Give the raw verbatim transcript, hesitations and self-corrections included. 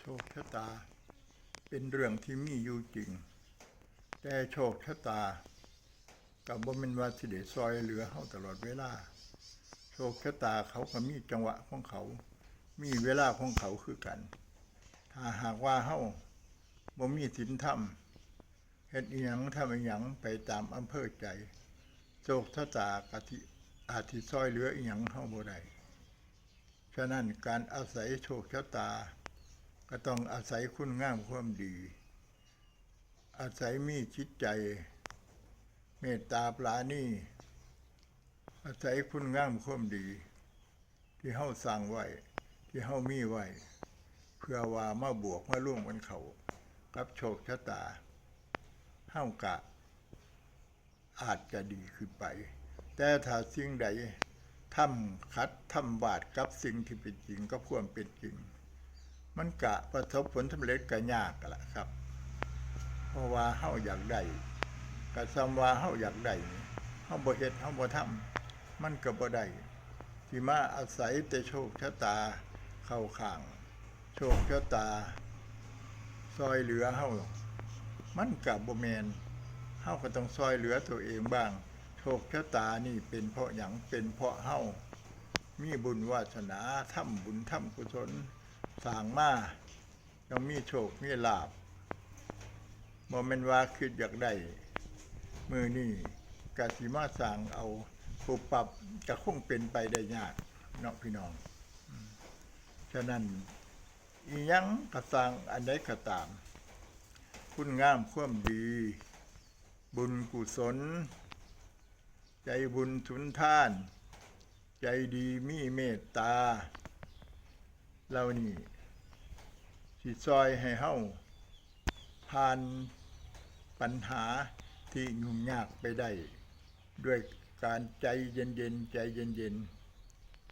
ชคชะตาเป็นเรื่องที่มีอยู่จริง แต่โชคชะตาก็บ่แม่นว่าสิได้ซอยเหลือเฮาตลอดเวลา โชคชะตาเขาก็มีจังหวะของเขา มีเวลาของเขาคือกัน ถ้าหากว่าเฮาบ่มีศีลธรรม เฮ็ดอิหยังทำอิหยังไปตามอำเภอใจ โชคชะตาก็สิอาจสิซอยเหลืออิหยังเฮาบ่ได้ ฉะนั้นการอาศัยโชคชะตา ก็ต้องอาศัยคุณงามความดี อาศัยมีจิตใจ เมตตาปราณี อาศัยคุณงามความดี ที่เฮาสร้างไว้ ที่เฮามีไว้ เพื่อว่ามาบวกมาร่วมกันเข้ากับโชคชะตา เฮากะอาจจะดีขึ้นไป แต่ถ้าสิ่งใดทำขัดทำบาดกับสิ่งที่เป็นจริงกับความเป็นจริง มันกะประสบผลสำเร็จก็ยากละครับ เพราะว่าเฮาอยากได้ ก็ซ้ำว่าเฮาอยากได้นี่ เฮาบ่เฮ็ด เฮาบ่ทำ มันก็บ่ได้ สิมาอาศัยแต่โชคชะตาเข้าข้าง โชคชะตาซอยเหลือเฮา มันก็บ่แม่น เฮาก็ต้องซอยเหลือตัวเองบ้าง โชคชะตานี่เป็นเพราะหยัง เป็นเพราะเฮามีบุญวาสนา ทำบุญทำกุศล สร้างมา ต้องมีโชคมีลาภ บ่แม่นว่าคิดอยากได้ มื้อนี้ก็สิมาสร้างเอาปุบปับ ก็คงเป็นไปได้ยากเนาะพี่น้อง อืม ฉะนั้น อิหยังก็สร้างอันใดก็ตาม คุณงามความดี บุญกุศล ใจบุญสุนทาน ใจดีมีเมตตา เหล่านี้สิซอยให้เฮาผ่านปัญหาที่ยุ่งยากไปได้ ด้วยการใจเย็นๆ ใจเย็น